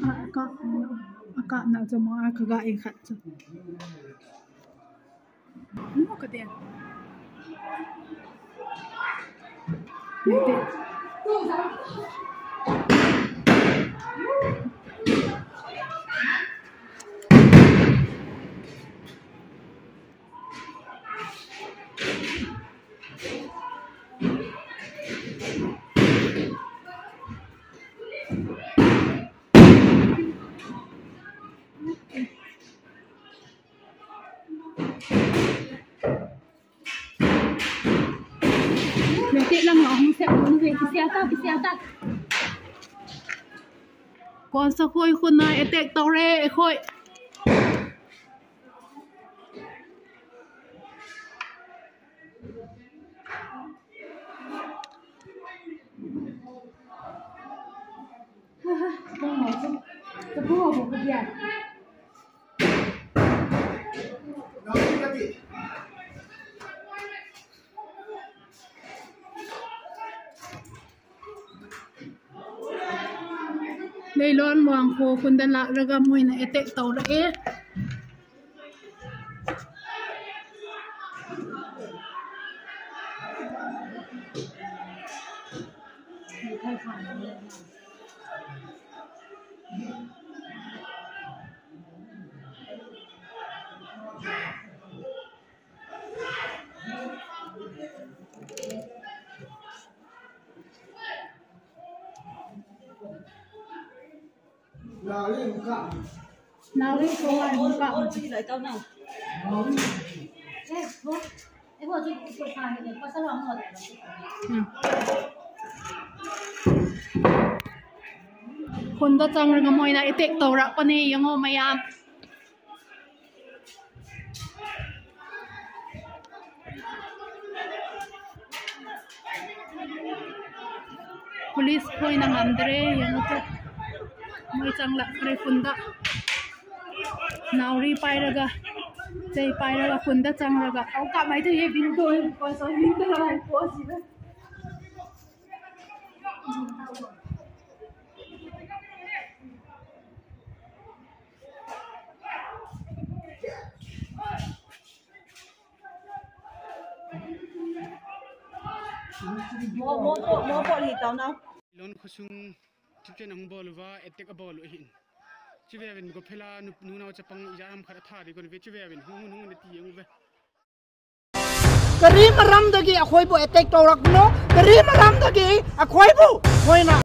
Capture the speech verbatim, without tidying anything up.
Aka, aka na jamo aka ga e khat chu. Mo ka den. Nanti lang ho, hung siap, hung siap, kisiap ta, kisiap ta. Kon sa khoi khun na attack tau re, khoi. Leilon Wangkho khun dan la raga moina attack tau ra e. Nauri ko an ka. Hmm. Khun da chang ranga moina attack tau ra pa ni yang o mayam. Police khoi na ngam dre, yang te. Moi chang la, re khun da. Nauri pai raga. Chei pai raga, khun da chang raga. Au ka mai te ye bin to, ko so bin to la, ko si na. Mo, mo to, mo to li tau na. Lon khosung chicken ang bol uva, attack a bol u hin. Chive vin ko phela nu, nu nau chapang ija ham khat a tha di kon ve chive vin hung hung hung ti ang ve. Kari maram dagi akhoi bu attack tau rak no, kari maram dagi akhoi bu, khoi na.